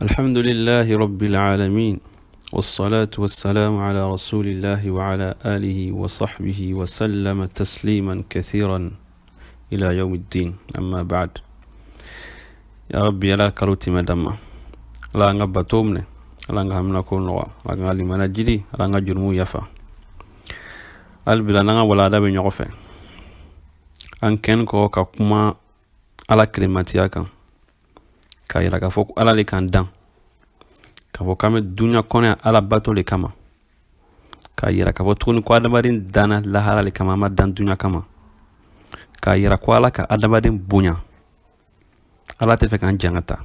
الحمد لله رب العالمين، والصلاة والسلام على رسول الله وعلى آله وصحبه وسلم تسليما كثيرا إلى يوم الدين. أما بعد، يا ربي، ala kalo timɛ dama. Ala an ka bato minɛ, Ala an ka hamina ko nɔgɔ, Ala an ka limana jidi, Ala an ka jurumu yafa. Hali bila n'an ka walada bɛ ɲɔgɔn fɛ, an kɛn kɔ ka kuma Ala kelematiya kan, k'a yira k'a fɔ ko Ala le k'an dan, k'a fɔ k'an bɛ duɲa kɔnɔ yan Ala bato le kama, k'a yira k'a fɔ tuguni ko adamaden danna lahara le kama, an ma dan duɲa kama, k'a yira ko Ala ka adamaden bonya, Ala tɛ fɛ k'an jan ka taa,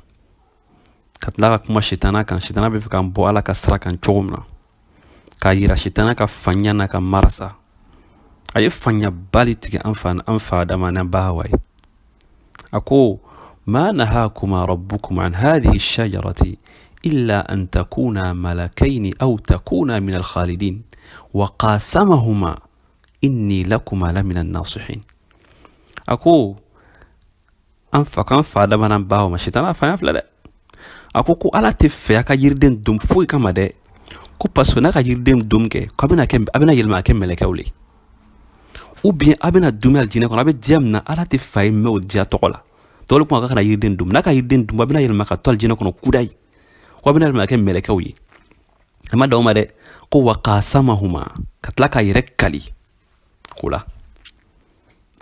ka tila ka kuma sitana kan, sitana bɛ fɛ k'an bɔ Ala ka sira kan cogo min na, k'a yira sitana ka fanya n'a ka marasa. A ye fanyaba le tigɛ an fa Adama n'an ba Hawa ye. A ko: ما نهاكما ربكما عن هذه الشجرة إلا أن تكونا ملكين أو تكونا من الخالدين وقاسمهما إني لكما لمن الناصحين. A ko an fa k'an fa Adama n'an ba ma, sitana fanya filɛ dɛ. A ko ko Ala tɛ fɛ a ka yiriden dun foyi kama dɛ, ko parce que n'a ka yiriden dun kɛ, ko a bɛna kɛ, a bɛna yɛlɛma ka kɛ mɛlɛkɛw le, ou bien a bɛna dumuni alijinɛ kɔnɔ, a bɛ diya min na, Ala tɛ fa ye mɛn o diya tɔgɔ la. Dɔw kuma k'a kana yiriden dun, n'a ka yiriden dun, a bɛna yɛlɛma ka to alijinɛ kɔnɔ kudayi, ko a bɛna yɛlɛma ka kɛ mɛlɛkɛw ye. A ma dan o ma dɛ, ko wa qasamahuma, ka tila k'a yɛrɛ kali ko la,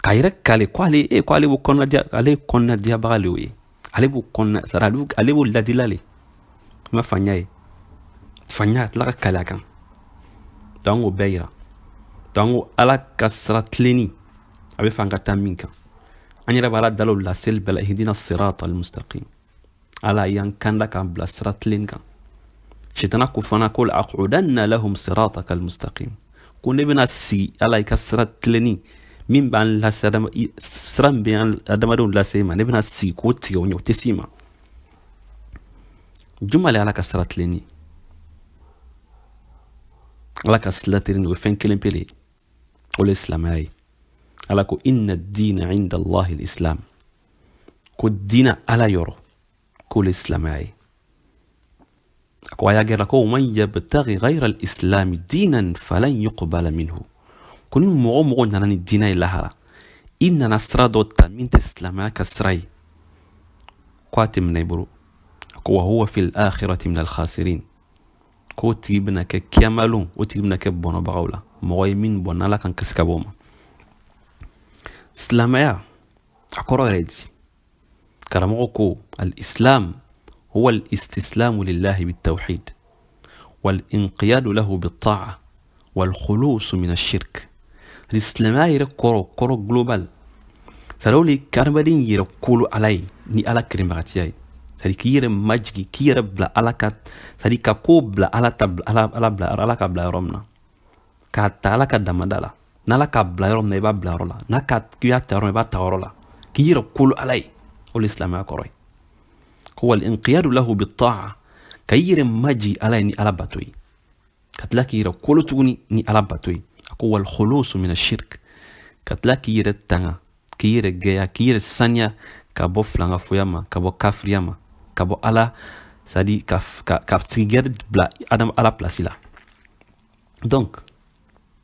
k'a yɛrɛ kale ko ale e ko ale b'o kɔnɔnadiya, ale ye kɔnɔnadiyabaga le o ye, ale b'o kɔnɔna sara, ale b'o ladila le. I ma fanya ye, fanya ka tila ka kali a kan. Donc an k'o bɛɛ yira. Donc Ala ka sira tilenni, a bɛ fɛ an ka taa min kan, an yɛrɛ b'Ala dalo laseli bɛɛ la: ihdina sirata almustaqim. Ala y'an kanda k'an bila sira tilen kan. Sitana ko fana ko: la aqudanna lahum sirataka almustaqim, ko ne bɛna sigi, Ala, i ka sira tilenni min b'an lase, sira min bɛ adamadenw lase ma, ne bɛna sigi k'o tigɛ o ɲɛ, o tɛ s'i ma. Juma le Ala ka sira tilenni, Ala ka sira tilenni, o ye fɛn kelen pe le ye, o le ye silamɛya ye. Ala ko: inna dina inda Allahi lislam, ko diina Ala yɔrɔ, k'o le silamɛya ye. A ko a y'a gɛrɛ ko: man yabtaghi ghayra alislami dinan falan yuqbala minhu, ko ni mɔgɔ mɔgɔ nana ni diina ye lahara, i nana sira dɔ ta min tɛ silamɛya ka sira ye, ko a tɛ minɛ i bolo. A ko: wa huwa fil akhirati min alkhasirin, k'o tigi bɛna kɛ kiyamalon, o tigi bɛna kɛ bɔnɔbagaw la, mɔgɔ ye min bɔn n'Ala kan kisi ka bɔ o ma. Silamɛya a kɔrɔ yɛrɛ di? Karamɔgɔ ko: al-islam huwa al-istislamu lillahi bitawhid wal-inqiyadu lahu bit-ta'a wal-khulusu min ash-shirk. Silamɛya yɛrɛ kɔrɔ, kɔrɔ global, c'est à dire o le adamaden yɛrɛ kolo Ala ye ni Ala kelenbagatiya ye, c'est à dire k'i yɛrɛ majigi, k'i yɛrɛ bila Ala ka, c'est à dire ka ko bila Ala ta, Ala, Ala bila, Ala ka bila yɔrɔ min na, k'a ta Ala ka damada la. N'Ala k'a bila yɔrɔ min na, i b'a bila yɔrɔ la. N'a ka k'i y'a ta yɔrɔ min, i b'a ta yɔrɔ la, k'i yɛrɛ kolo Ala ye, o le silamɛya kɔrɔ ye. Ko wal inqiyadu lahu bit-ta'a, ka i yɛrɛ maji Ala ye ni Ala bato ye, ka tila k'i yɛrɛ kolo tuguni ni Ala bato ye. A ko: wal khulusu min ashirk, ka tila k'i yɛrɛ tanga, k'i yɛrɛ gɛya, k'i yɛrɛ saniya ka bɔ filankafoya ma, ka bɔ kafiriya ma, ka bɔ Ala, c'est à dire ka sigɛrɛ bila adam Ala place la. Donc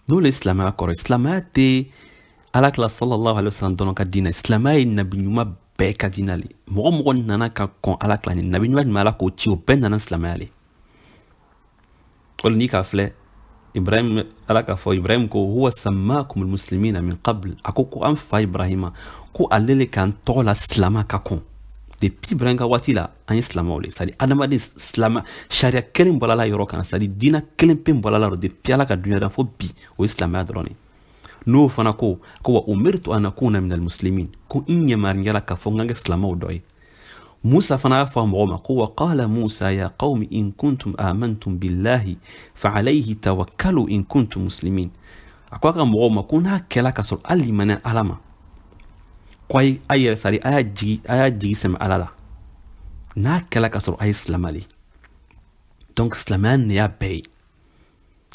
n'o le silamɛya kɔrɔ ye. Silamɛya tɛ Ala kila sallallahu alaihi wasallam dɔrɔn ka diinɛ, silamɛya ye nabi ɲuman bɛɛ ka diinɛ le. Mɔgɔ mɔgɔ nana ka kɔn Ala kila ni nabi ɲuman jumɛn, Ala k'o ci, o bɛɛ nana silamɛya le. O n'i k'a filɛ Ibrahim, Ala k'a fɔ Ibrahim ko: huwa sammakum almuslimina min qabl. A ko ko an fa Ibrahima ko ale le k'an tɔgɔ la silama ka kɔn. Depuis Ibrahim ka waati la, an ye silamaw le, c'est à dire adamaden silama. Sariya kelen bɔla la yɔrɔ kan, c'est à dire diinɛ kelen pe bɔla la yɔrɔ depuis Ala ka duɲa dan fo bi, o ye silamɛya dɔrɔn de. N'o fana ko ko: wa umirtu an akuna min almuslimin, ko n yamaruyala k'a fɔ n ka kɛ silamaw dɔ ye. Musa fana y'a fɔ a mɔgɔw ma ko: wa qala Musa ya qawmi in kuntum amantum billahi fa alayhi tawakkalu in kuntum muslimin. A ko a ka mɔgɔw ma ko n'a kɛla ka sɔrɔ hali limaniya Ala ma, ko a yɛrɛ sari, a y'a jigi sɛmɛ Ala la, n'a kɛla ka sɔrɔ a ye silama le. Donc silamɛya nin y'a bɛɛ ye.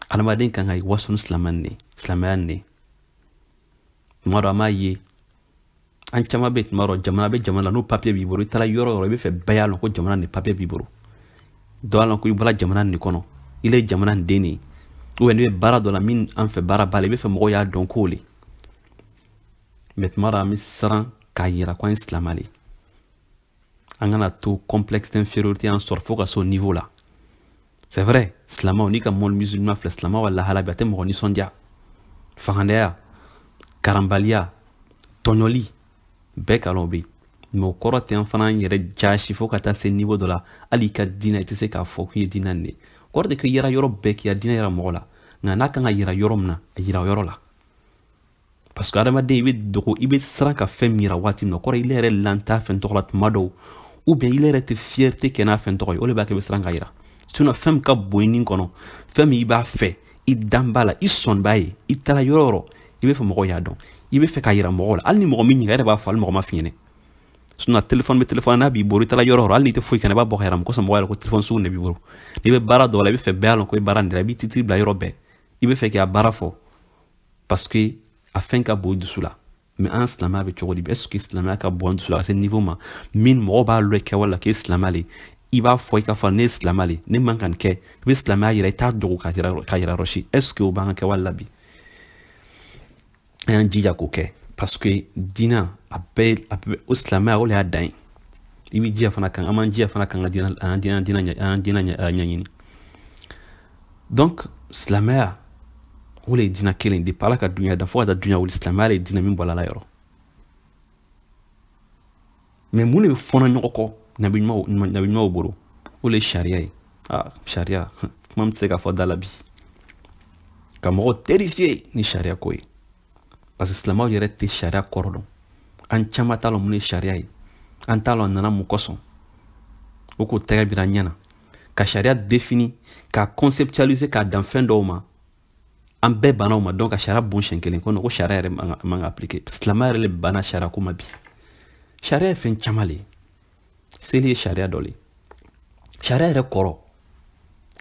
Adamaden kan ka waso ni silamɛ nin silamɛya nin. Tuma dɔ an b'a ye, an caman bɛ, tuma dɔ jamana bɛ jamana la, n'o papiye b'i bolo, i taara yɔrɔ o yɔrɔ, i bɛ fɛ bɛɛ y'a lɔn ko jamana nin papiye b'i bolo. Dɔ la ko i bɔra jamana nin kɔnɔ, i le jamana nin den de ye, ou bien n'i bɛ baara dɔ la min an fɛ baara ba la, i bɛ fɛ mɔgɔw y'a dɔn k'o le. Mais tuma dɔ an bɛ siran k'a yira ko an ye silamɛ le. An kana to complexe d'infériorité an sɔrɔ fo ka se o niveau la. C'est vrai, silamɛw, n'i ka monde musulman filɛ, silamɛw ka lahala bi, a tɛ mɔgɔ nisɔndiya. Fangandaya, karanbaliya, tɔɲɔli bɛɛ kalon bɛ yen. Mais o kɔrɔ tɛ an fana an yɛrɛ jasi fo ka taa se niveau dɔ la, hali i ka diinɛ, i tɛ se k'a fɔ k'i ye diinɛ nin de. Kɔrɔ tɛ k'i yɛrɛ yɔrɔ bɛɛ k'i ka diinɛ yira mɔgɔ la, nka n'a kan ka yira yɔrɔ min na, a yira o yɔrɔ la. Parce que adamaden, i bɛ dogo, i bɛ siran ka fɛn min yira waati min na, o kɔrɔ i yɛrɛ lan t'a fɛn tɔgɔ la tuma dɔw, ou bien i yɛrɛ tɛ fierté kɛ n'a fɛn tɔgɔ ye, o de b'a kɛ i bɛ siran ka yira. Sinon fɛn min ka bon i nin kɔnɔ, fɛn min i b'a fɛ, i dan b'a la, i sɔn b'a ye, i taara yɔrɔ o yɔrɔ, i bɛ fɛ mɔgɔw y'a dɔn, i bɛ fɛ k'a yira mɔgɔw la. Hali ni mɔgɔ min ɲininka, e yɛrɛ b'a fɔ, hali mɔgɔ ma f'i ɲɛnɛ. Sinon téléphone bɛ téléphone n'a b'i bolo, i taara yɔrɔ o yɔrɔ, hali n'i tɛ foyi kɛ, i b'a bɔ ka yira kosɔn mɔgɔ yɛrɛ ko téléphone sugu de b'i bolo. N'i bɛ baara dɔ la, i bɛ fɛ bɛɛ y'a lɔn ko i baara nin de la, i b'i titre bila yɔrɔ bɛɛ, i bɛ fɛ k'i ka baara fɔ parce que a fɛn ka bon i dusu la. Mais an silamɛya bɛ cogo di? Est ce que silamɛya ka bon an dusu la ka se niveau ma min mɔgɔw b'a lɔn kɛwale la k'e silamɛ le? I b'a fɔ i ka fɔ ne ye silamɛ le, ne man ka nin kɛ, i bɛ silamɛya yira, i t'a dogo ka yira yɔrɔ si. Est ce que o b'an ka kɛwale la bi? An y'an jija k'o kɛ, parce que diinɛ a bɛɛ, a bɛɛ o silamɛya, o de y'a dan ye. I b'i jija fana kan, an b'an jija fana kan ka diinɛ, an diinɛ, an diinɛ ɲɛɲini. Donc silamɛya, o de ye diinɛ kelen depuis Ala ka dunuya dan fo ka taa dunuya wuli, silamɛya de ye diinɛ min bɔla Ala yɔrɔ. Mais mun de bɛ fɔnɔ ɲɔgɔn kɔ nabi ɲumanw bolo? O de ye sariya ye. Ah, sariya kuma min tɛ se ka fɔ da la bi, ka mɔgɔw terrifier ni sariya ko ye, parce que silamɛw yɛrɛ tɛ sariya kɔrɔ dɔn. An caman t'a lɔn mun ye sariya ye, an t'a lɔn a nana mun kosɔn. O k'o tɛgɛ bira an ɲɛ na ka sariya défini, k'a conceptualiser, k'a dan fɛn dɔw ma, an bɛɛ banna o ma. Donc ka sariya bon siɲɛ kelen ko ko sariya yɛrɛ man ka appliquer. Silamɛya yɛrɛ le banna sariya ko ma bi. Sariya ye fɛn caman le ye. Seli ye sariya dɔ le ye. Sariya yɛrɛ kɔrɔ,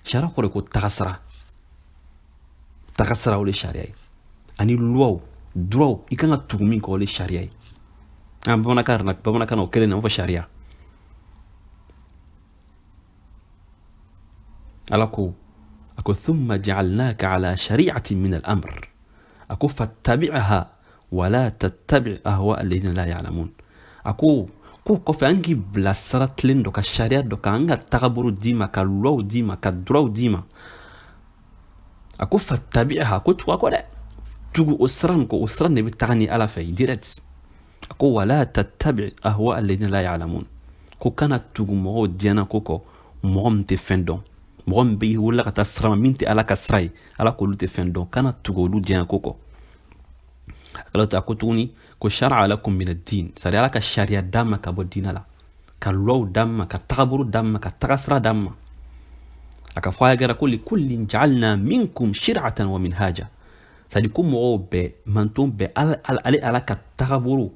sariya kɔrɔ ye ko tagasira, tagasira, o de ye sariya ye. Ani luwaw, droitw, i kan ka tugu min kɔ, o de ye sariya ye. An bamanankan na, bamanankan na, o kelen na, an fɔ sariya. Ala ko, a ko: thumma ja'alnaka ala shari'atin min al-amr, a ko fattabi'ha wala tattabi' ahwa alladhina la ya'lamun. A ko k'o kɔfɛ, an k'i bila sira tilen dɔ ka, sariya dɔ kan, an ka tagabolo d'i ma, ka luwaw d'i ma, ka droitw d'i ma. A ko fattabi'ha, ko tugu a kɔ dɛ, tugu o sira nin kɔ, o sira de bɛ taga ni Ala fɛ direct. A ko wala tattabi' ahwa alladhina la ya'lamun, ko kana tugu mɔgɔw diɲɛna ko kɔ, mɔgɔ min tɛ fɛn dɔn, mɔgɔ min bɛ wulila ka taa sira ma min tɛ Ala ka sira ye, Ala k'olu tɛ fɛn dɔn, kana tugu olu diɲɛ ko kɔ. A ko tuguni ko shara'a lakum min ad-din, c'est à dire Ala ka sariya d'an ma ka bɔ diinɛ la, ka luwaw d'an ma, ka tagabolo d'an ma, ka tagasira d'an ma. A ka fɔ a kɛra ko likullin ja'alna minkum shir'atan wa minhaja, c'est à dire ko mɔgɔw bɛɛ, manton bɛɛ, ale Ala ka tagabolo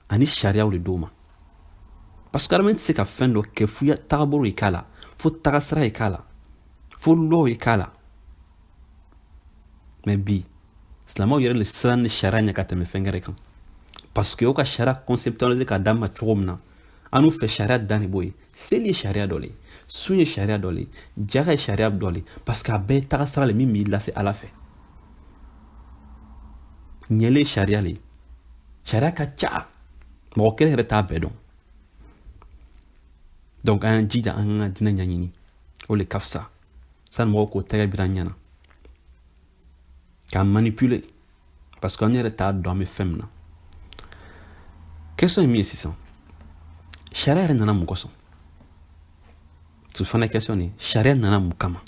ani sariyaw de d'o ma. Parce que adamaden tɛ se ka fɛn dɔ kɛ fo tagabolo ye k'a la, fo tagasira ye k'a la, fo luwaw ye k'a la. Mais bi silamɛw yɛrɛ le siran ni sariya ɲɛ ka tɛmɛ fɛn wɛrɛ kan, parce que o ka sariya conceptualiser ka d'an ma cogo min na, an n'u fɛ sariya dan de b'o ye. Seli ye sariya dɔ le ye, sun ye sariya dɔ le ye, jaga ye sariya dɔ le, parce que a bɛɛ ye tagasira le min b'i lase Ala fɛ. Ɲɛle ye sariya le ye. Sariya ka ca, mɔgɔ kelen yɛrɛ t'a bɛɛ dɔn. Donc an y'an jija an ka diinɛ ɲɛɲini, o le ka fisa sani mɔgɔw k'o tɛgɛ bira an ɲɛna k'a manipuler, parce que an yɛrɛ t'a dɔn an bɛ fɛn min na. Question ye min ye sisan, sariya yɛrɛ nana mun kosɔn? O fana ye question de ye. Sariya nana mun kama?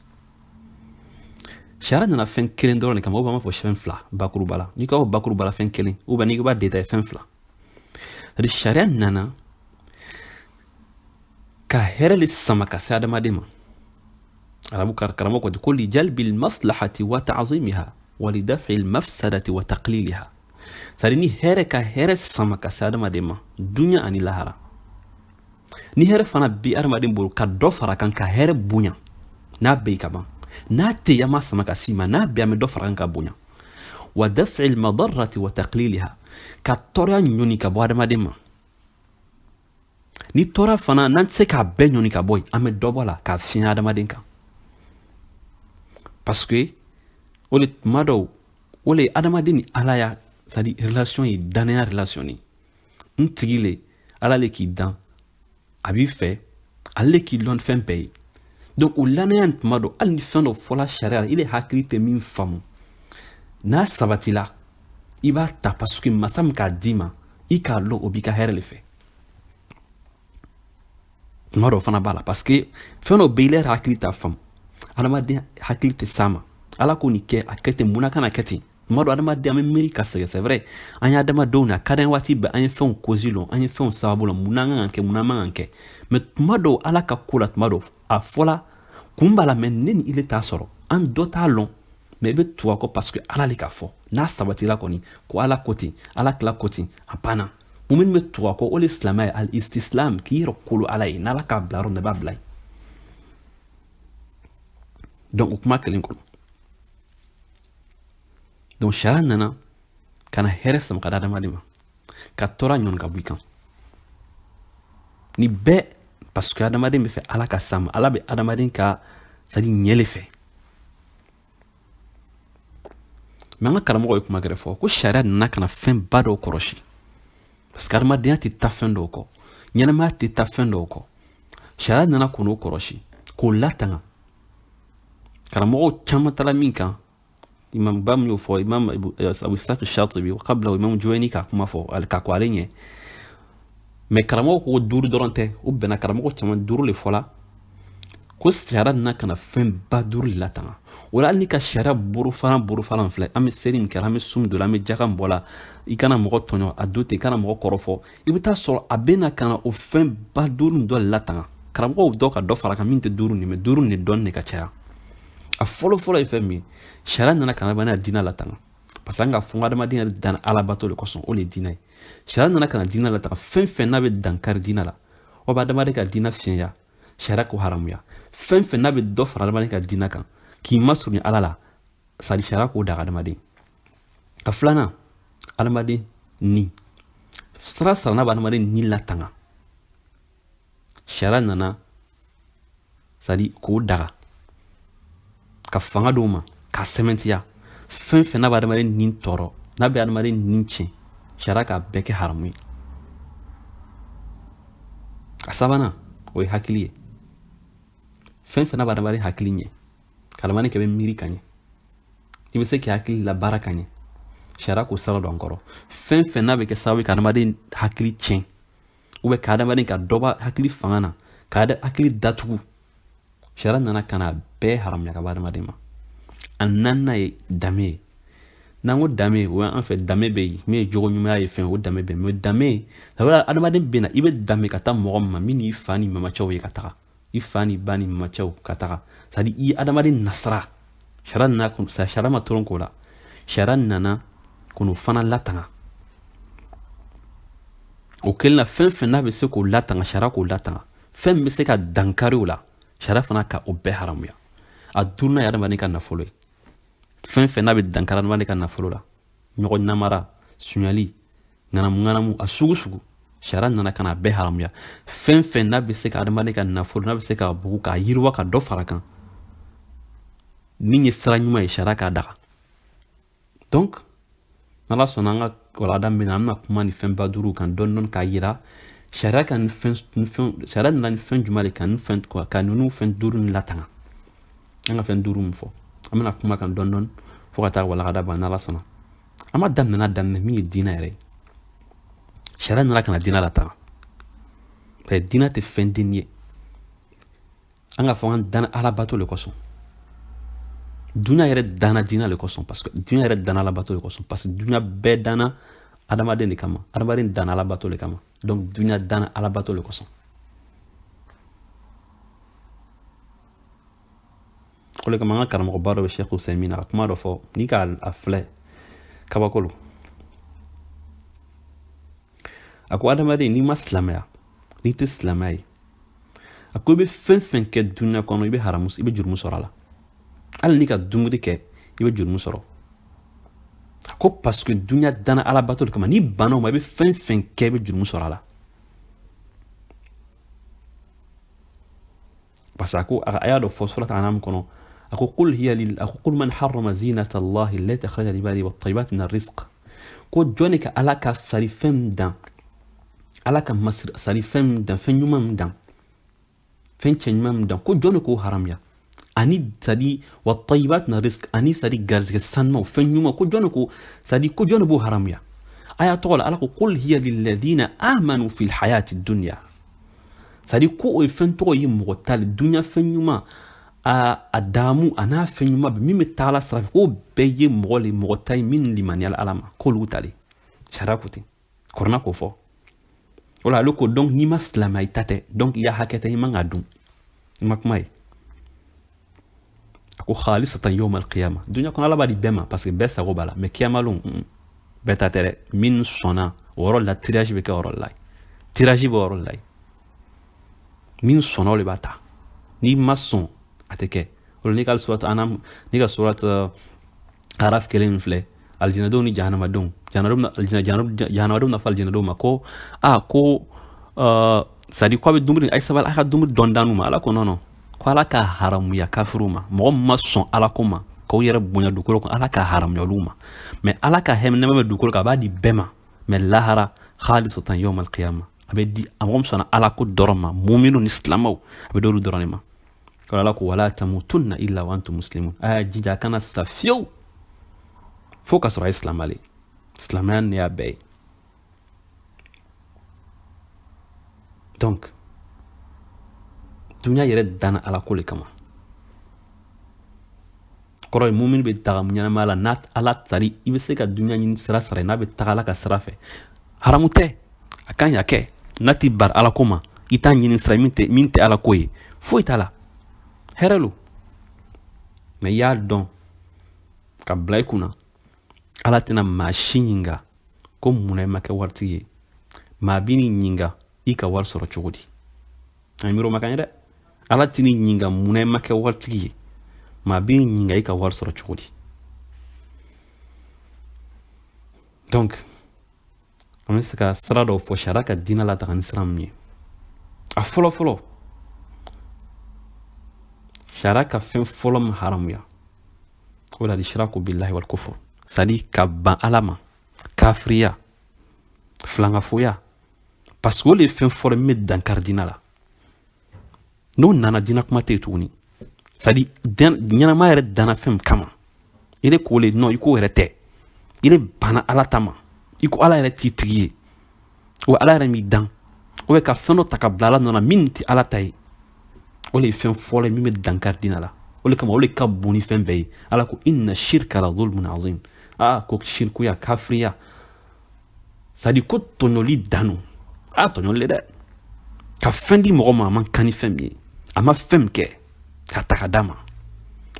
Sariya nana fɛn kelen dɔrɔn de kama, ou bien an b'a fɔ fɛn fila bakuruba la. N'i ko bakuruba la fɛn kelen, ou bien n'i ko b'a détailler fɛn fila. C'est à dire sariya nana ka hɛrɛ le sama ka se adamaden ma. Arabu karamɔgɔ ko li jalbil maslahati wa ta'zimiha wa li daf'i mafsadati wa taqliliha. C'est à dire ni hɛrɛ, ka hɛrɛ sama ka se adamaden ma dunya ani lahara. Ni hɛrɛ fana bi adamaden bolo, ka dɔ fara kan, ka hɛrɛ bonya. N'a bɛ yen ka ban, n'a tɛ yen, an b'a sama ka s'i ma, n'a bɛ, an bɛ dɔ fara kan ka bonya. Wa daf'i madarrati wa taqliliha, ka tɔɔrɔya ɲɔni ka bɔ adamaden ma. Ni tɔɔrɔ fana, n'an tɛ se k'a bɛɛ ɲɔni ka bɔ yen, an bɛ dɔ bɔ a la k'a fiɲɛ adamaden kan, parce que o le tuma dɔw, o le adamaden ni Ala ya, c'est à dire relation ye danaya relation ni n tigi le. Ala le k'i dan, a b'i fɛ, ale le k'i lɔn fɛn bɛɛ ye. Donc o lanaya nin, tuma dɔ, hali ni fɛn dɔ fɔla sariya la, i le hakili tɛ min faamu, n'a sabatila, i b'a ta, parce que masa min k'a d'i ma, i k'a lɔn o b'i ka hɛrɛ le fɛ. Tuma dɔ fana b'a la, parce que fɛn dɔ bɛ i yɛrɛ hakili t'a faamu, adamaden hakili tɛ s'a ma. Ala ko nin kɛ, a kɛ ten, munna kana kɛ ten? Tuma dɔ, adamaden, an bɛ miiri ka sɛgɛn. C'est vrai, an ye adamadenw na, a ka d'an ye waati bɛɛ an ye fɛnw cause lɔn, an ye fɛnw sababu lɔn, munna an kan ka kɛ, munna an man kan kɛ. Mais tuma dɔw, Ala ka ko la, tuma dɔw a fɔla kun b'a la, mais ne ni ile t'a sɔrɔ, an dɔ t'a lɔn, mais i bɛ tugu a kɔ, parce que Ala le k'a fɔ. N'a sabatila kɔni ko Ala ko ten, Ala kila ko ten, a banna. Mun bɛ tugu a kɔ, o le silamɛ ye, al istislam, k'i yɛrɛ kolo Ala ye. N'Ala k'a bila yɔrɔ min na, i b'a bila yen. Donc o kuma kelen kɔnɔ, donc sariya nana ka na hɛrɛ sama ka di adamaden ma, ka tɔɔrɔ ɲɔni ka bɔ i kan ni bɛɛ, parce que adamaden bɛ fɛ Ala ka s'a ma. Ala bɛ adamaden ka, c'est à dire, ɲɛ le fɛ. Mais an ka karamɔgɔ ye kuma gɛrɛ fɔ ko sariya nana ka na fɛn ba dɔw kɔrɔsi, parce que adamadenya tɛ taa fɛn dɔw kɔ, ɲɛnamaya tɛ taa fɛn dɔw kɔ. Sariya nana k'o kɔrɔsi, k'o latanga. Karamɔgɔw caman taara min kan, imam ba min y'o fɔ, imam Abu Isaac Shatibi, kabila imam Juwayni ka kuma fɔ ka ko ale ɲɛ. Mais karamɔgɔw ko duuru dɔrɔn tɛ, o bɛnna karamɔgɔ caman, duuru le fɔla ko sariya nana ka na fɛn ba duuru le latanga. O la, hali ni ka sariya borofaran filɛ, an bɛ seli min kɛra, an bɛ sun don la, an bɛ jaka min bɔ la, i kana mɔgɔ tɔɲɔ, a do ten, i kana mɔgɔ kɔrɔfɔ, i bɛ taa sɔrɔ a bɛ na ka na o fɛn ba duuru nin dɔ le latanga. Karamɔgɔw dɔ ka dɔ fara kan min tɛ duuru nin, mais duuru nin dɔɔni de ka caya. A fɔlɔ fɔlɔ ye fɛn min ye, sariya nana ka na adamadenya diinɛ latanga, parce que an ka fɔ adamadenya yɛrɛ danna alabato de kosɔn, o de ye diinɛ ye. Sariya nana ka na diinɛ latanga. Fɛn fɛn n'a bɛ dankari diinɛ la, o bɛ adamaden ka diinɛ fiɲɛya, sariya k'o haramuya. Fɛn fɛn n'a bɛ dɔ fara adamaden ka diinɛ kan k'i masurunya Ala la, sari sariya k'o daga adamaden. A filanan, adamaden ni sira sara n'a bɛ adamaden ni latanga, sariya nana sari k'o daga, ka fanga d'o ma, k'a sɛmɛntiya. Fɛn fɛn n'a bɛ adamaden ni tɔɔrɔ, n'a bɛ adamaden ni tiɲɛ, sariya k'a bɛɛ kɛ haramu ye. A sabanan, o ye hakili ye. Fɛn fɛn n'a bɛ adamaden hakili ɲɛ, ka adamaden kɛ bɛ miiri ka ɲɛ, i bɛ se k'i hakili labaara ka ɲɛ, sariya k'o sira don an kɔrɔ. Fɛn fɛn n'a bɛ kɛ sababu ye ka adamaden hakili tiɲɛ, ou bien ka adamaden ka dɔ bɔ hakili fanga na, ka hakili datugu, sariya nana ka na bɛɛ haramuya ka bɔ adamaden ma. A naaninan ye danbe ye. N'an ko danbe, o y'an fɛ danbe bɛ yen min ye jogo ɲumanya ye, fɛn o danbe bɛ yen. Mais danbe, adamaden bɛ na, i bɛ danbe ka taa mɔgɔ min ma, min n'i fa ni mamacɛw ye ka taga, i fa ni ba ni mamacɛw ka taga, c'est à dire i ye adamaden nasira. Sariya nana, sariya ma tɔrɔ k'o la, sariya nana k'o fana latanga. O kelen na, fɛn fɛn n'a bɛ se k'o latanga, sariya k'o latanga. Fɛn min bɛ se ka dankari o la, sariya fana ka o bɛɛ haramuya. A duurunan ye adamaden ka nafolo ye. Fɛn fɛn n'a bɛ dankari adamaden ka nafolo la, ɲɔgɔn namara, sunyali, ŋanamu ŋanamu, a sugu sugu, sariya nana ka na bɛɛ haramuya. Fɛn fɛn n'a bɛ se ka adamaden ka nafolo, n'a bɛ se ka bugu k'a yiriwa, ka dɔ fara kan min ye sira ɲuman ye, sariya k'a daga. Donc n'Ala sɔnna, an ka walada min na, an bɛna kuma ni fɛn ba duuru kan dɔɔni dɔɔni, k'a yira sariya ka ni fɛn sariya nana ni fɛn jumɛn de kan, ni fɛn ka ninnu fɛn duuru ni latanga. An ka fɛn duuru min fɔ, an bɛna kuma kan dɔɔni dɔɔni fo ka taa walakada ban, n'Ala sɔnna. An ma daminɛ min ye diinɛ yɛrɛ ye. Sariya nana ka na diinɛ latanga, parce que diinɛ tɛ fɛn denni ye. An ka fɔ an danna alabato le kosɔn, dunuya yɛrɛ danna diinɛ le kosɔn, parce que dunuya yɛrɛ danna alabato le kosɔn, parce que dunuya bɛɛ danna adamaden de kama, adamaden danna alabato le kama. Donc dunuya danna alabato le kosɔn. O le kama, an ka karamɔgɔba dɔ bɛ, Sheikh Usaimin, a ka kuma dɔ fɔ n'i k'a filɛ kabako lo. A ko adamaden, n'i ma silamɛya, n'i tɛ silamɛya ye, a ko i bɛ fɛn fɛn kɛ dunuya kɔnɔ, i bɛ haramu, i bɛ jurumu sɔrɔ a la. Hali n'i ka dumuni kɛ, i bɛ jurumu sɔrɔ. A ko parce que dunuya danna alabato de kama, n'i banna o ma, i bɛ fɛn fɛn kɛ, i bɛ jurumu sɔrɔ a la. Parce que a ko a y'a dɔ fɔ surat Anam kɔnɔ, a ko qul hiya lil, a ko qul man harrama zinata Allahi allati akhraja li ibadihi wat tayyibat min ar-rizq. Ko jɔn ka Ala ka sarifɛn dan, Ala ka sarifɛn dan, fɛn ɲuman min dan, fɛn cɛ ɲuman min dan, ko jɔn k'o haramuya, ani sadi wa tayyibat min rizq, ani sadi garisɛgɛ sanumaw, fɛn ɲuman, ko jɔn ko sadi ko jɔn b'o haramuya. Aya tɔgɔ la, Ala ko qul hiya lilladhina amanu fil hayati dunya. Sadi ko o ye fɛn tɔgɔ ye mɔgɔ ta le, dunya fɛn ɲuman, a daamu a n'a fɛn ɲuman bɛ min bɛ taa ala sira fɛ, k'o bɛɛ ye mɔgɔ le, mɔgɔ ta ye min limaniyala Ala ma, k'olu ta le. Sariya ko ten, kɔrɔna k'o fɔ. O la ale ko donc n'i ma silamɛya, i ta tɛ, donc i y'a hakɛ tɛ, i man ka dun, i ma kuma ye. A ko khalisatan yawm al-qiyama, dunya kɔnɔ Ala b'a di bɛɛ ma parce que bɛɛ sago b'a la, mais kiyama lon bɛɛ ta tɛ dɛ. Min sɔnna o yɔrɔ la, tirage bɛ kɛ o yɔrɔ la, tirage bɛ o yɔrɔ la, min sɔnna o de b'a ta, n'i ma sɔn a tɛ kɛ. O la n'i ka surat Anam, n'i ka surat Araf kelen min filɛ, alijinadenw ni jahanamadenw, jahanamadenw na fɔ alijinadenw ma ko a ko sadi ko a bɛ dumuni, a ye sabali, a ka dumuni dɔn d'anu ma. Ala ko non non, ko Ala ka haramuya kafiriw ma, mɔgɔ min ma sɔn Ala ko ma k'aw yɛrɛ bonya dugukolo kan, Ala ka haramuya olu ma. Mais Ala ka hɛmɛ nɛɛma bɛ dugukolo kan, a b'a di bɛɛ ma, mais lahara khalisatan yawm al-qiyama, a bɛ di a mɔgɔ min sɔnna Ala ko dɔrɔn ma, muminu ni silamɛw, a bɛ d'olu dɔrɔn de ma. Ala ko wala tamutunna illa wa antum muslimun, a y'a jija a kana sa fiyewu fo ka sɔrɔ a ye silamɛ le, silamɛya ne y'a bɛɛ ye. Donc dunya yɛrɛ danna Ala ko le kama. Kɔrɔ ye mumini bɛ taga ɲɛnamaya la n'a Ala tari, i bɛ se ka dunya ɲini sira sara n'a bɛ taga Ala ka sira fɛ, haramu tɛ, a kan ka kɛ n'a t'i bari Ala ko ma, i t'a ɲini sira min tɛ Ala ko ye, foyi t'a la, hɛrɛ lo. Mais i y'a dɔn ka bila i kunna, Ala tɛna maa si ɲininka ko munna i ma kɛ waritigi ye, maa b'i ɲininka i ka wari sɔrɔ cogo di. An miiri o ma ka ɲɛ dɛ. Ala tɛn'i ɲininka munna i ma kɛ waritigi ye, maa b'i ɲininka i ka wari sɔrɔ cogo di. Donc an bɛ se ka sira dɔw fɔ sariya ka diinɛ lataga ni sira min ye. A fɔlɔ fɔlɔ, sariya ka fɛn fɔlɔ min haramuya, o la al-ishraku billahi wal kufur, c'est à dire ka ban Ala ma, kafiriya, filankafoya, parce que o de ye fɛn fɔlɔ min bɛ dankari diinɛ la. N'o nana, diinɛ kuma tɛ yen tuguni. C'est à dire ɲɛnamaya yɛrɛ danna fɛn min kama, i de k'o le non, i k'o yɛrɛ tɛ, i de banna Ala ta ma, i ko Ala yɛrɛ t'i tigi ye, o Ala yɛrɛ m'i dan, o bɛ ka fɛn dɔ ta ka bila Ala nɔ na min tɛ Ala ta ye, o de ye fɛn fɔlɔ ye min bɛ dankari diinɛ la. O de kama o de ka bon ni fɛn bɛɛ ye. Ala ko inna shirka la zulmun azim. Aa ko shirikuya, kafiriya, c'est à dire ko tɔɲɔli dan don. A tɔɲɔli le dɛ, ka fɛn di mɔgɔ ma a man kan ni fɛn min ye, a ma fɛn min kɛ ka ta ka d'a ma,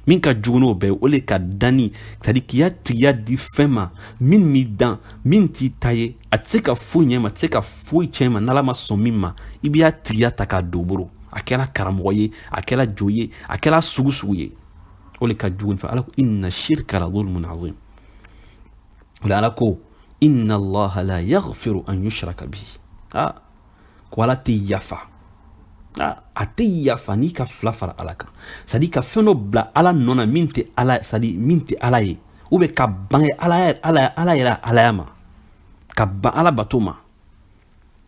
min ka jugu n'o bɛɛ ye, o le ka danni, c'est à dire k'i ya tigiya di fɛn ma min m'i dan, min t'i ta ye, a tɛ se ka foyi ɲɛ ma, a tɛ se ka foyi tiɲɛ ma n'Ala ma sɔn min ma, i b'i tigiya ta k'a don o bolo. A kɛra karamɔgɔ ye, a kɛra jo ye, a kɛra sugu sugu ye, o le ka jugu ni fɛn. Ala ko inna shirka la zulmun azim. O la Ala ko inna Allaha la yaghfiru an yushraka bihi. Ah ko Ala tɛ yafa, a tɛ yafa n'i ka fila fara Ala kan, c'est à dire ka fɛn dɔ bila Ala nɔ na min tɛ Ala, c'est à dire min tɛ Ala ye, ou bien ka ban Ala Ala Ala yɛrɛ Alaya ma, ka ban Ala bato ma,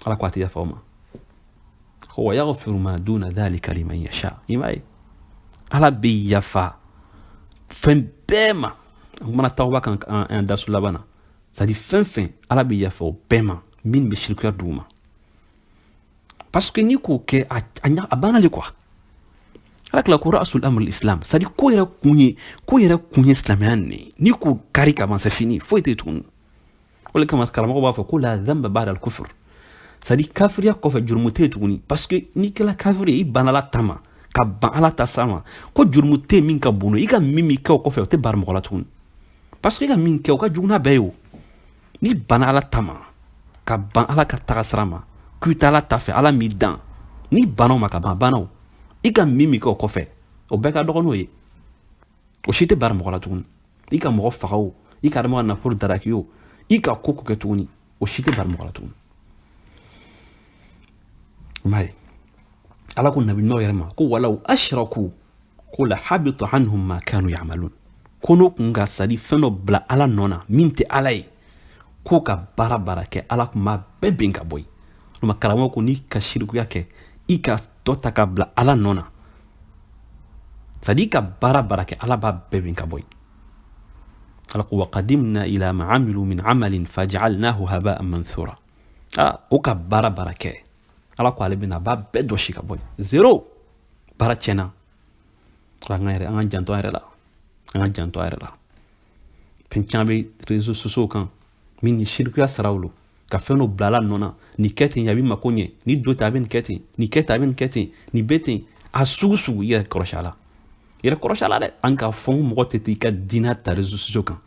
Ala ko a tɛ yafa o ma. Ko wa yaghfiru ma duna dhalika liman yasha. I m'a ye, Ala bɛ yafa fɛn bɛɛ ma. An kumana tawba kan an dasu laban na, c'est à dire fɛn fɛn Ala bɛ yafa o bɛɛ ma min bɛ shirikuya dugu ma, parce que n'i k'o kɛ a banna le quoi. Ala tila ko rasul amr islam, c'est à dire ko yɛrɛ kun ye, ko yɛrɛ kun ye silamɛya nin ye, n'i k'o kari ka ban, c'est fini, foyi tɛ tuguni. O de kama karamɔgɔ b'a fɔ ko la dhanba ba'da al kufr, c'est à dire kafiriya kɔfɛ jurumu tɛ yen tuguni, parce que n'i kɛra kafiri ye, i banna Ala ta ma, ka ban Ala ta sira ma, ko jurumu tɛ min ka bon, i ka min kɛ o kɔfɛ o tɛ baara mɔgɔ la tuguni, parce que i ka min kɛ o ka jugu n'a bɛɛ ye. O n'i banna Ala ta ma, ka ban Ala ka taga sira ma, k'i tɛ Ala ta fɛ, Ala m'i dan, n'i banna o ma ka ban, a banna o, i ka min kɛ o kɔfɛ o bɛɛ ka dɔgɔ n'o ye, o si tɛ baara mɔgɔ la tuguni. I ka mɔgɔ faga o, i ka adamaden nafolo daraki o, i ka ko ko kɛ tuguni, o si tɛ baara mɔgɔ la tuguni. I m'a ye, Ala ko nabi ɲuman yɛrɛ ma ko walaw ashraku ko la habita anhum ma kanu ya'malun, ko n'o kun ka sadi fɛn dɔ bila Ala nɔ na min tɛ Ala ye, k'o ka baara kɛ Ala kun b'a bɛɛ bin ka bɔ yen. O ma karamɔgɔ ko n'i ka sirikuya kɛ, i ka dɔ ta ka bila Ala nɔ na, c'est-à-dire i ka baara kɛ, Ala b'a bɛɛ bin ka bɔ yen. Ala ko wa qadimna ila ma amilu min amalin faj'alnahu haba'an manthura. O ka baara kɛ, Ala ko ale bɛna a b'a bɛɛ dɔsi ka bɔ yen, zéro, baara tiɲɛna. An ka janto an yɛrɛ la, an ka janto an yɛrɛ la. Fɛn caman bɛ réseaux sociaux kan min ni sirikuya saraw lo, ka fɛn dɔ bila Ala nɔ na, nin kɛ ten a b'i mako ɲɛ, ni don ten a bɛ nin kɛ ten, nin kɛ ten a bɛ nin kɛ ten, nin bɛ ten, a sugu i yɛrɛ kɔlɔsi a la, i yɛrɛ kɔlɔsi a la dɛ. An k'a fɔ mɔgɔ tɛ t'i ka diinɛ ta réseaux sociaux kan,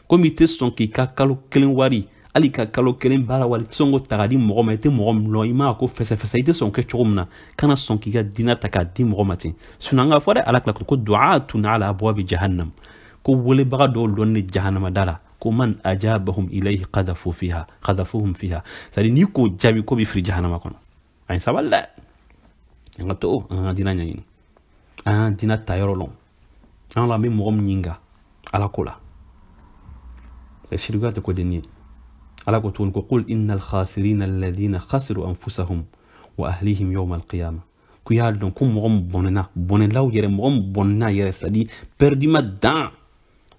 komi i tɛ sɔn k'i ka kalo kelen wari, hali ka kalo kelen baara wari, i tɛ sɔn k'o ta k'a di mɔgɔ ma, i tɛ mɔgɔ min lɔn, i m'a ko fɛsɛfɛsɛ, i tɛ sɔn kɛ cogo min na, kana sɔn k'i ka diinɛ ta k'a di mɔgɔ ma ten. Sinon an k'a fɔ dɛ, Ala tila ko du'atun ala abwabi jahannam, ko welebaga dɔw lɔn jahannama da la, ko man ajabahum ilayhi qadhafu fiha qadhafuhum fiha, c'est à dire n'i k'o jaabi ko b'i fili jahannama kɔnɔ. An ye sabali dɛ, an ka to an ka diinɛ ɲɛɲini, an ka diinɛ ta yɔrɔ lɔn. An la an bɛ mɔgɔ min ɲininka Ala ko la, sirikuya tɛ ko denni ye. Ala ko tuguni ko qul innal khasirina alladhina khasiru anfusahum wa ahlihim yawma alqiyama, ko y'a dɔn ko mɔgɔ min bɔnɛna, bɔnɛlaw yɛrɛ, mɔgɔ min bɔnɛna yɛrɛ, c'est à dire perdu ma dan,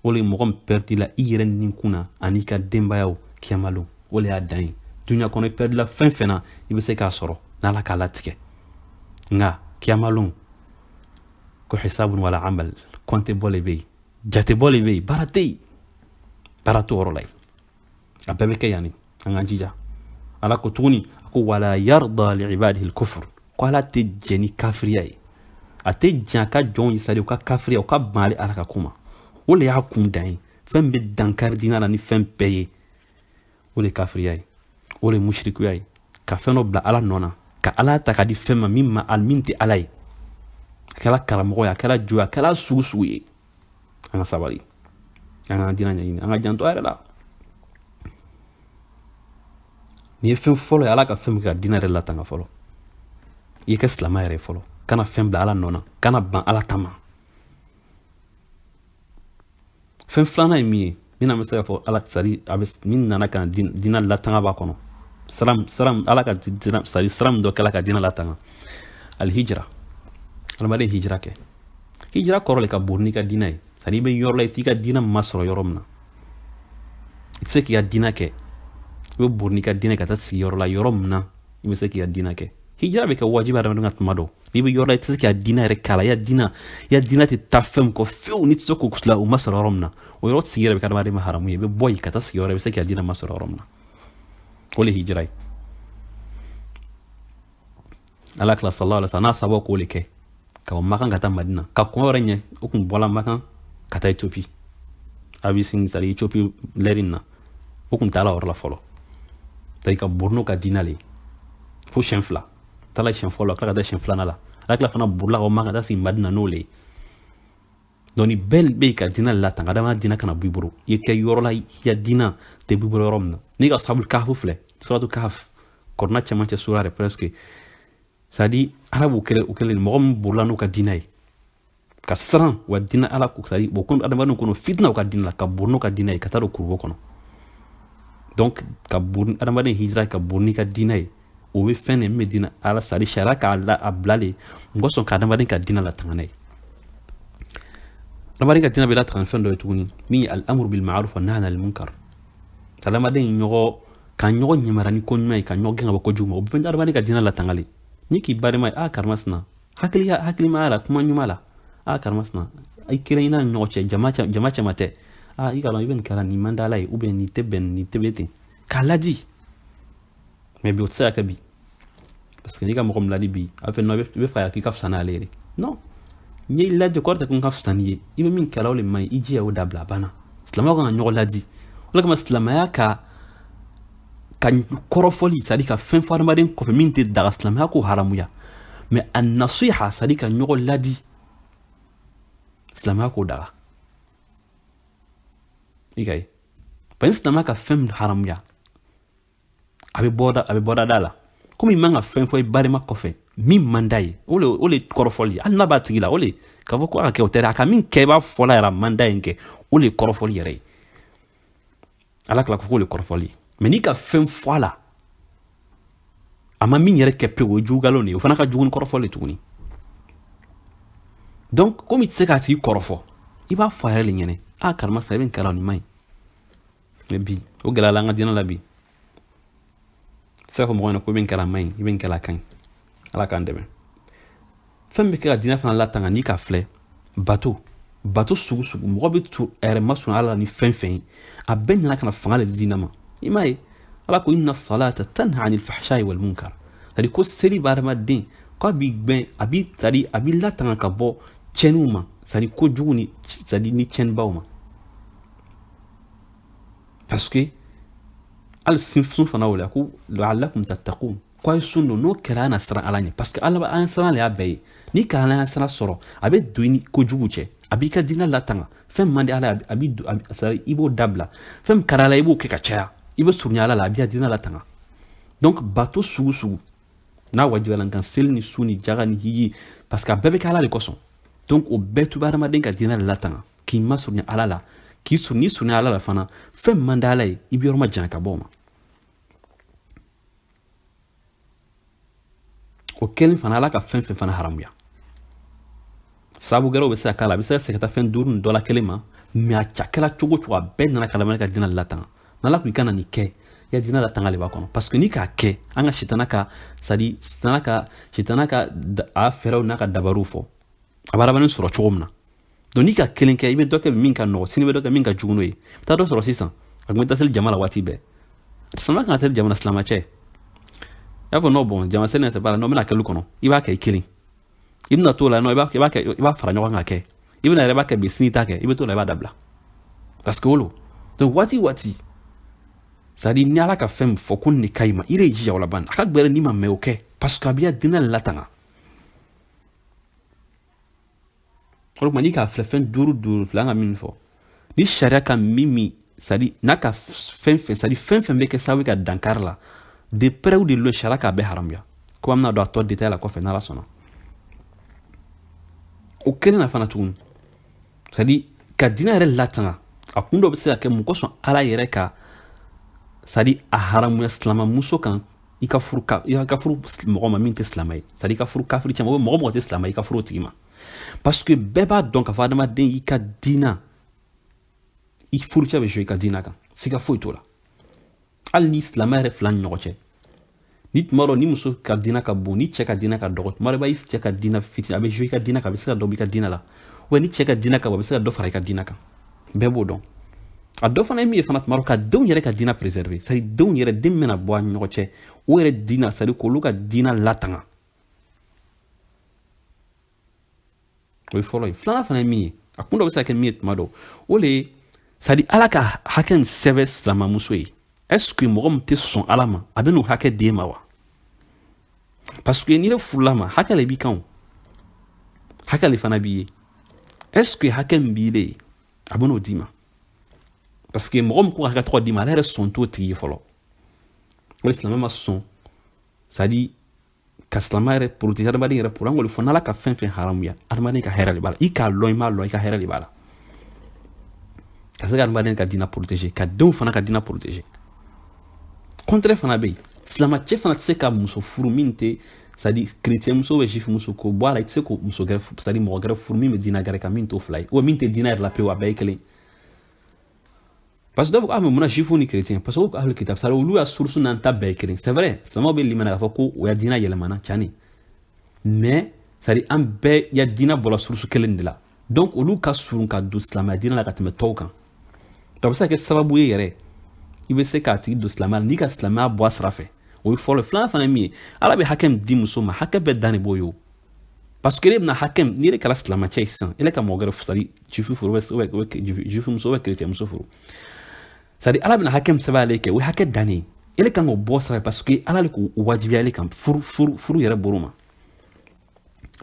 o le mɔgɔ min perdu la i yɛrɛ ninkun na ani ka denbayaw kiyama lon, o le y'a dan ye. Dunuya kɔnɔ i perdu la fɛn fɛn na, i bɛ se k'a sɔrɔ n'Ala k'a latigɛ, nka kiyama lon ko hisabun wala amal, compte bɔ le bɛ yen, jate bɔ le bɛ yen, baara tɛ yen, baara t'o yɔrɔ la yen, a bɛɛ bɛ kɛ yanni. An k'an jija. Ala ko tuguni a ko wala yarda liibadihi lkufr, ko Ala tɛ jɛn ni kafiriya ye, a tɛ jɛn a ka jɔnw ye, c'est-à-dire u ka kafiriya, u ka ban ale Ala ka ko ma. O le y'a kun dan ye, fɛn bɛ dankari diinɛ la ni fɛn bɛɛ ye, o de ye kafiriya ye, o de ye musirikuya ye, ka fɛn dɔ bila Ala nɔ na, ka Ala ta ka di fɛn ma min ma min tɛ Ala ye, a kɛra karamɔgɔ ye, a kɛra jo ye, a kɛra sugu ye. An ka sabali, an ka diinɛ ɲɛɲini, an ka janto a yɛrɛ la. N'i ye fɛn fɔlɔ ye, Ala ka fɛn min kɛ ka diinɛ yɛrɛ latanga fɔlɔ, i kɛ silamɛ yɛrɛ fɔlɔ, kana fɛn bila Ala nɔ na, kana ban Ala ta ma. Fɛn filanan ye min ye, min bɛ se k'a fɔ Ala, c'est-à-dire a bɛ min nana ka na diinɛ latanga b'a kɔnɔ, sira Ala ka diinɛ, c'est-à-dire sira min dɔ kɛla ka diinɛ latanga, alihijira. Adamaden hijira kɛ, hijira kɔrɔ le ka bori n'i ka diinɛ ye, c'est-à-dire i bɛ yɔrɔ la, i t'i ka diinɛ masɔrɔ yɔrɔ min na, i tɛ se k'i ka diinɛ kɛ, i bɛ bori n'i ka diinɛ ka taa sigi yɔrɔ la, yɔrɔ min na i bɛ se k'i ka diinɛ kɛ. Hijira bɛ kɛ wajibi adamaden ka tuma dɔ, n'i bɛ yɔrɔ la, i tɛ se k'i ka diinɛ yɛrɛ k'a la, i ka diinɛ tɛ taa fɛn min kɔ fewu, n'i tɛ se k'o o masɔrɔ yɔrɔ min na, o yɔrɔ sigi yɛrɛ bɛ kɛ adamaden ma haramu ye, i bɛ bɔ yen ka taa sigi yɔrɔ, i bɛ se k'i ka diinɛ masɔrɔ yɔrɔ min na, o le hijira ye. Ala kila sallallahu alaihi wasallam n'a sababu k'o le kɛ ka bɔ Makan ka taa Madina, ka kɔn yɛrɛ ɲɛ, o kun bɔla Makan ka taa Ethiopie, Abyssinie, c'est-à-dire Ethiopie lɛri in na, o kun taala o yɔrɔ la fɔlɔ, c'est-à-dire ka bori n'o ka diinɛ le ye fo siɲɛ fila, taala siɲɛ fɔlɔ, tila ka taa siɲɛ filanan la, Ala kila fana borila ka bɔ Makan ka taa sigi Madina n'o le ye. Donc ni bɛɛ bɛ yen ka diinɛ latanga, adamaden diinɛ kana bɔ i bolo, i kɛ yɔrɔ la, i ka diinɛ tɛ bɔ i bolo yɔrɔ min na. N'i ka sabul kafu filɛ, suratu kaf kɔrɔna cɛmancɛ sura yɛrɛ presque, c'est-à-dire Ala b'o kɛlɛ, o kɛlen mɔgɔ min borila n'u ka diinɛ ye, ka siran wa diinɛ Ala ko, c'est-à-dire o ko adamadenw kɔnɔ fitina u ka diinɛ la, ka bori n'u ka diinɛ ye ka taa don kurubo kɔnɔ. Donc ka bori, adamaden hijira ka bori n'i ka diinɛ ye, o bɛ fɛn de min bɛ diinɛ Ala, c'est-à-dire sariya k'a la a bila le mɔgɔ sɔn ka adamaden ka diinɛ latanga n'a ye. Adamaden ka diinɛ bɛ latanga ni fɛn dɔ ye tuguni, min ye al-amru bil ma'ruf wa nahyi anil munkar, adamaden ɲɔgɔn ka ɲɔgɔn ɲamara ni ko ɲuman ye, ka ɲɔgɔn gɛn ka bɔ kojugu ma, o bɛ adamaden ka diinɛ latanga le. Ni k'i balima ye, a karimasina, hakilimaya la, kuma ɲuman la, a karimasina, i kelen i n'a ɲɔgɔn cɛ, jama cɛma tɛ, a i ka dɔn i bɛ nin kɛra nin man di Ala ye, ou bien nin tɛ bɛn, nin tɛ bɛ ten, k'a ladi. Mais bi o tɛ se ka kɛ bi, parce que n'i ka mɔgɔ min ladi bi, a fɛ non, i bɛ fɛ k'i ka fisa n'ale yɛrɛ. Non, n'i y'i ladi, kɔrɔ tɛ ko n ka fisa n'i ye, i bɛ min kɛra o le man ɲi, i jija o dabila, a banna. Silamɛw kan ka ɲɔgɔn ladi, o de kama silamɛya ka kɔrɔfɔli, c'est à dire ka fɛn fɔ adamaden kɔfɛ min tɛ daga, silamɛya k'o haramuya. Mais a nasiha, c'est à dire ka ɲɔgɔn ladi, silamɛya k'o daga. I ka ye, parce que silamɛya ka fɛn min haramuya, a bɛ bɔda da la. Komi i man ka fɛn fɔ i balima kɔfɛ min man d'a ye, o le kɔrɔfɔli ye. Hali n'a b'a tigi la, o le k'a fɔ ko a ka kɛ, o tɛ dɛ. A ka min kɛ, i b'a fɔ la yɛrɛ, a man d'a ye kɛ, o le kɔrɔfɔli yɛrɛ ye. Ala kila ko k'o le kɔrɔfɔli ye. Mais n'i ka fɛn fɔ a la, a ma min yɛrɛ kɛ pewu, o ye jugugalon de ye. O fana ka jugu ni kɔrɔfɔli ye tuguni. Donc komi i tɛ se k'a tigi kɔrɔfɔ, i b'a fɔ a yɛrɛ le ɲɛnɛ: a karima sa, i bɛ nin kɛla, nin man ɲi. Mais bi, o gɛlɛyala an ka diinɛ la bi. I tɛ se k'a fɔ mɔgɔ ɲɛna ko i bɛ nin kɛla, a man ɲi, i bɛ nin kɛla, a ka ɲi. Ala k'an dɛmɛ. Fɛn bɛ kɛ ka diinɛ fana latanga, n'i ka filɛ bato sugu sugu, mɔgɔ bɛ tu a yɛrɛ masurun Ala la ni fɛn fɛn ye, a bɛɛ nana ka na fanga de di diinɛ ma. I m'a ye, Ala ko: inna salata tanha anil fahsha'i wal munkar. C'est à dire ko seli bɛ adamaden ko a b'i gbɛn, a b'i, c'est à dire a b'i latanga ka bɔ tiɲɛniw ma, c'est à dire kojugu ni, c'est à dire ni tiɲɛnibaw ma. Parce que hali sun fana, o la ko la'allakum tattaqun, ko a ye sun don, n'o kɛra a na siran Ala ɲɛ. Parce que Ala an siran le y'a bɛɛ ye. N'i ka Ala siran sɔrɔ, a bɛ don i ni kojugu cɛ, a b'i ka diinɛ latanga. Fɛn man di Ala ye, a b'i don, i b'o dabila. Fɛn min ka di Ala ye, i b'o kɛ ka caya. I bɛ surunya Ala la, a b'i ka diinɛ latanga. Donc bato sugu sugu n'a wajibiyala n kan, seli ni sun ni jaga ni hiji, parce que a bɛɛ bɛ kɛ Ala de kosɔn. Donc o bɛɛ tun bɛ adamaden ka diinɛ latanga, k'i masurunya Ala la, k'i surun. N'i surunya Ala la fana, fɛn min man di Ala ye, i bɛ yɔrɔ ma janya ka bɔ o ma. O kɛlen fana, Ala ka fɛn fɛn fana haramuya, sababu gɛrɛw bɛ se ka k'a la, a bɛ se ka segin ka taa fɛn duuru nin dɔ la kelen ma. Mais a ca kɛra cogo o cogo, a bɛɛ nana ka adamaden ka diinɛ latanga. N'Ala ko i kana nin kɛ, i ka diinɛ latanga de b'a kɔnɔ. Parce que n'i k'a kɛ, an ka sitana ka, c'est à dire sitana ka a fɛɛrɛw n'a ka dabariw fɔ, a bɛ adamaden sɔrɔ cogo min na. Donc n'i ka kelen kɛ, i bɛ dɔ kɛ min ka nɔgɔ, sini bɛ dɔ kɛ min ka jugu n'o ye. I bɛ taa dɔ sɔrɔ sisan, a tun bɛ taa seli jama la waati bɛɛ. Silamɛ kan ka seli jama la, silamɛcɛ i b'a fɔ non, bon, jama seli c'est pas la, non, n bɛna kɛlu kɔnɔ. I b'a kɛ i kelen, i bɛna t'o la, non, i b'a kɛ, i b'a fara ɲɔgɔn kan ka kɛ. I bɛna yɛrɛ, i b'a kɛ bi, sini i t'a kɛ, i bɛ t'o la, i b'a dabila. Parce que o lo. Donc waati waati, c'est à dire ni Ala ka fɛn fɔ ko nin de ka ɲi ma, i yɛrɛ jija o la ban. A ka gbɛrɛ n'i ma mɛ, o kɛ, parce que a b'i ka diinɛ latanga. O tuma, n'i k'a filɛ fɛn duuru duuru filɛ, an ka min fɔ ni sariya ka min, c'est à dire n'a ka fɛn fɛn, c'est à dire fɛn fɛn bɛ kɛ sababu ye ka dankari la, de près ou de loin, sariya k'a bɛɛ haramuya. Ko an bɛna don a tɔ détail la kɔfɛ n'Ala sɔnna. O kelen na fana tuguni, c'est à dire ka diinɛ yɛrɛ latanga, a kun dɔ bɛ se ka kɛ mun kosɔn Ala yɛrɛ ka, c'est à dire a haramuya silamɛmuso kan, i ka furu mɔgɔ ma min tɛ silamɛ ye, c'est à dire i ka furu kafiri cɛ ma, mɔgɔ mɔgɔ tɛ silamɛ, i ka furu o tigi ma. Parce que bɛɛ b'a dɔn k'a fɔ adamaden, i ka diinɛ, i furucɛ bɛ jouer i ka diinɛ kan, siga foyi t'o la. Hali ni silamɛ yɛrɛ fila ni ɲɔgɔn cɛ, ni tuma dɔ ni muso ka diinɛ ka bon, ni cɛ ka diinɛ ka dɔgɔ, tuma dɔ i b'a ye cɛ ka diinɛ fitinin, a bɛ jouer i ka diinɛ kan, a bɛ se ka dɔ bɔ i ka diinɛ la. Wa ni cɛ ka diinɛ ka bon, a bɛ se ka dɔ fara i ka diinɛ kan. Bɛɛ b'o dɔn. A dɔ fana ye min ye fana, tuma dɔ ka denw yɛrɛ ka diinɛ préserver, c'est à dire denw yɛrɛ, den bɛna bɔ a ni ɲɔgɔn cɛ, o yɛrɛ diinɛ, c'est à dire k'olu ka diinɛ latanga, o ye fɔlɔ ye. Filanan fana ye min ye, a kun dɔ bɛ se ka kɛ min ye tuma dɔ, o le ye, c'est à dire Ala ka hakɛ min sɛbɛn silamɛmuso ye, est ce que mɔgɔ min tɛ sɔn Ala ma, a bɛ n'o hakɛ d'e ma wa? Parce que n'i yɛrɛ furula ma, hakɛ le b'i kan, o hakɛ le fana b'i ye. Est ce que hakɛ min b'i le, a bɛ n'o d'i ma? Parce que mɔgɔ min ko ka hakɛ tɔgɔ d'i ma, ale yɛrɛ sɔn t'o tigi ye fɔlɔ. O de silamɛ ma sɔn, c'est à dire ka silamɛ yɛrɛ protéger, adamaden yɛrɛ pour an k'o fɔ, n'Ala ka fɛn fɛn haramuya, adamaden ka hɛrɛ de b'a la. I k'a lɔn, i m'a lɔn, i ka hɛrɛ de b'a la. Ka se ka adamaden ka diinɛ protéger, ka denw fana ka diinɛ protéger. Contraire fana bɛ yen, silamɛcɛ fana tɛ se ka muso furu min tɛ, c'est à dire chrétien muso bɛ juif muso k'o bɔ a la. I tɛ se k'o muso gɛrɛ, c'est à dire mɔgɔ gɛrɛ furu min bɛ diinɛ gɛrɛ kan, min t'o fila ye, ou min tɛ diinɛ yɛrɛ la pewu, a bɛɛ ye kelen. Parce que dɔw fɔ, ah, mais munna juif ni chrétien? Parce que ko ahlul kitab, c'est à dire olu ya source n'an ta bɛɛ ye kelen. C'est vrai, silamɛw bɛ limana k'a fɔ ko o ya diinɛ yɛlɛmana tiɲɛ, mais c'est à dire an bɛɛ ya diinɛ bɔra source kelen de la. Donc olu ka surun ka don silamɛya diinɛ la ka tɛmɛ tɔw kan. Donc a bɛ se ka kɛ sababu ye yɛrɛ, i bɛ se k'a tigi don silamɛya la n'i ka silamɛya bɔ a sira fɛ. O ye fɔlɔ ye. Filanan fana ye min ye, Ala bɛ hakɛ min di muso ma, hakɛ bɛɛ dan de b'o ye o. Parce que e bɛna hakɛ min, n'i kɛra silamɛcɛ ye sisan, e ka mɔgɔ wɛrɛ, c'est à dire juif furu, juif muso ou chrétien muso furu, c'est à dire Ala bɛna hakɛ min sɛbɛn ale kɛ, o ye hakɛ dan de ye. Ele kan k'o bɔ sira, parce que Ala de k'o wajibiya ale kan furu yɛrɛ boro ma.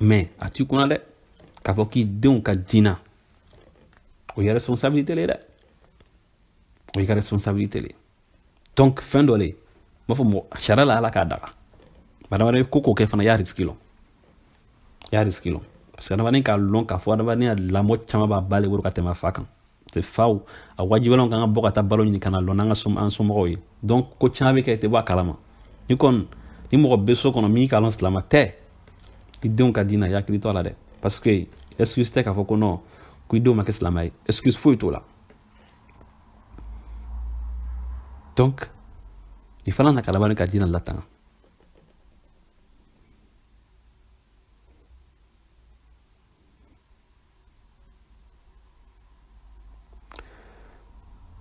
Mais a t'i kunna dɛ k'a fɔ k'i denw ka diina, o ye responsabilité le ye dɛ, o y'i ka responsabilité le. Donc fɛn dɔ le, n b'a fɔ mɔgɔ sariya la, Ala k'a daga. Adamaden ko ko kɛ fana, i y'a risque lɔn, i y'a risque lɔn, parce que adamaden k'a lɔn k'a fɔ adamadenya lamɔ caman b'a ba le bolo ka tɛmɛ a fa kan. Tɛ faw a wajibiyalen kan ka bɔ ka taa balo ɲini ka na lɔn n'an ka an somɔgɔw ye. Donc ko caman bɛ kɛ, i tɛ bɔ a kalama. Ni kɔni ni mɔgɔ bɛ so kɔnɔ min k'a lɔn silama tɛ, i denw ka diinɛ, i hakili to a la dɛ, parce que excuse tɛ k'a fɔ ko non, ko i denw ma kɛ silama ye, excuse foyi t'o la. Donc i fana na ka laban ka diinɛ latanga.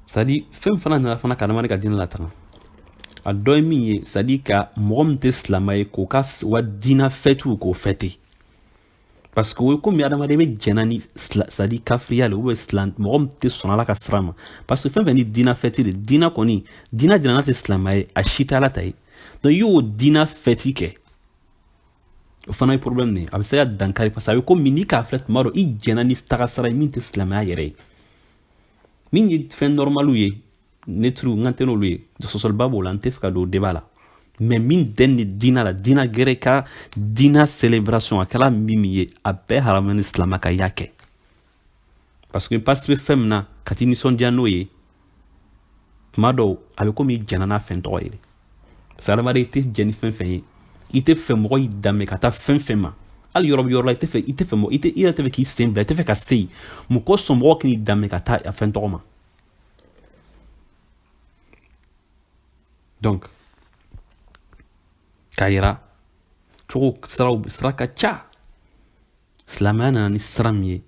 C'est à dire, fɛn fana nana fana ka adamaden ka diinɛ latanga, a dɔ ye min ye, c'est à dire ka mɔgɔ min tɛ silamɛ ye k'o ka wa diinɛ fɛtiw k'o fêter, parce que o ye komi adamaden bɛ jɛnna ni, c'est à dire, kafiriya le, ou bien silam mɔgɔ min tɛ sɔn Ala ka sira ma, parce que fɛn fɛn ni diinɛ fɛti de, diinɛ kɔni, diinɛ diinɛ n'a tɛ silamɛ ye, a si tɛ Ala ta ye. Donc i y'o diinɛ fɛti kɛ, o fana ye problème de ye, a bɛ se ka dankari, parce que a bɛ komi n'i k'a filɛ tuma dɔ, i jɛnna ni tagasira ye min tɛ silamɛya yɛrɛ ye, min ye fɛn normalu ye, neutre, n ka tɛ n'olu ye, sɔsɔliba b'o la, n tɛ fɛ ka don débat la. Mais min den ni diinɛ la, diinɛ gɛrɛ ka diinɛ célébration, a kɛra min min ye, a bɛɛ haramu ni silamɛ ka y'a kɛ, parce que participer fɛn min na ka t'i nisɔndiya n'o ye, tuma dɔw a bɛ komi i jɛnna n'a fɛn tɔgɔ ye de. Parce que adamaden, i tɛ jɛn ni fɛn fɛn ye, i tɛ fɛ mɔgɔ y'i danbe ka taa fɛn fɛn ma, hali yɔrɔ bɛ yɔrɔ la, i tɛ fɛ, i tɛ fɛ mɔgɔ, i tɛ, i yɛrɛ tɛ fɛ k'i sen bila, i tɛ fɛ ka se yen. Mun kosɔn mɔgɔ k'i danbe ka taa a fɛn tɔgɔ ma? Donc k'a yira cogo siraw, sira ka ca. Silamɛya nana ni sira min ye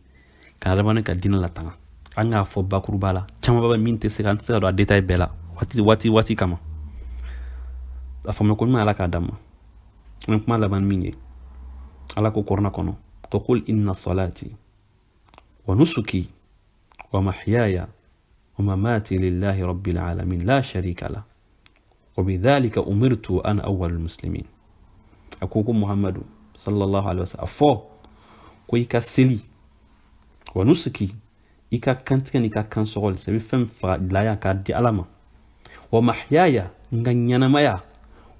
ka adamaden ka diinɛ latanga, an k'a fɔ bakuruba la, caman bɛ min tɛ se ka, an tɛ se ka don a détail bɛɛ la waati waati waati kama. A faamuya ko ɲuman, Ala k'a d'an ma. An kuma laban min ye, Ala ko kuranɛ kɔnɔ ko qul inna salati wa nusuki wa mahyaya wa mamati lillahi rabbil alamin la sharika la wa bidhalika umirtu wa ana awwalul muslimin. A ko ko Muhammadu sallallahu alaihi wasallam, a fɔ ko i ka seli, wa nusuki, i ka kantigɛ n'i ka kan sɔgɔli, sabi fɛn faga laya k'a di Ala ma, wa mahyaya, n ka ɲɛnamaya,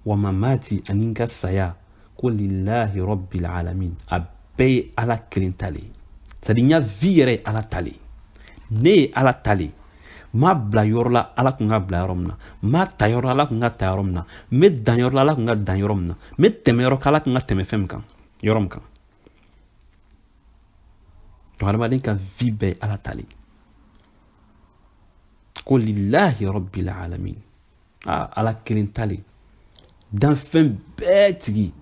wa mamati, ani n ka saya, ko lillahi rabbil alamin, a bɛɛ ye Ala kelen ta le ye. C'est à dire, n ya vie yɛrɛ ye Ala ta le ye, ne ye Ala ta le ye. N m'a bila yɔrɔ la Ala kun ka bila yɔrɔ min na, n m'a ta yɔrɔ la Ala kun ka ta yɔrɔ min na, n bɛ dan yɔrɔ la Ala kun ka dan yɔrɔ min na, n bɛ tɛmɛ yɔrɔ kan Ala kun ka tɛmɛ fɛn min kan, yɔrɔ min kan. Donc adamaden ka vie bɛɛ ye Ala ta le ye. Ko lillahi rabbil alamin, aa, Ala kelen ta le, danfɛn bɛɛ tigi.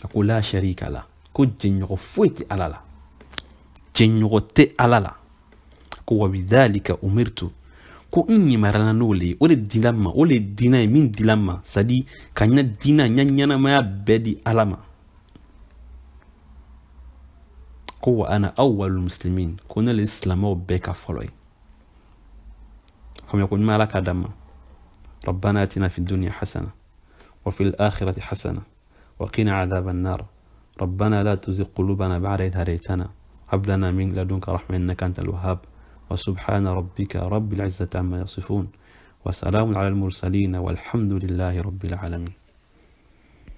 A ko la sharika la, ko jɛɲɔgɔn foyi tɛ Ala la, jɛɲɔgɔn tɛ Ala la. Ko wa bidhalika umirtu, ko n yamaruyala n'o le ye, o de dila n ma, o de ye diinɛ ye min dila n ma, c'est à dire ka n ka diinɛ, n ka ɲɛnamaya bɛɛ di Ala ma. Ko wa ana awwalul muslimin, ko ne le ye silamɛw bɛɛ ka fɔlɔ ye. Faamuya ko ɲuman, Ala k'a d'an ma. ربنا آتنا في الدنيا حسنة وفي الآخرة حسنة وقنا عذاب النار. ربنا لا تزغ قلوبنا بعد إذ هديتنا، هب لنا من لدنك رحمة إنك أنت الوهاب. وسبحان ربك رب العزة عما يصفون، وسلام على المرسلين، والحمد لله رب العالمين.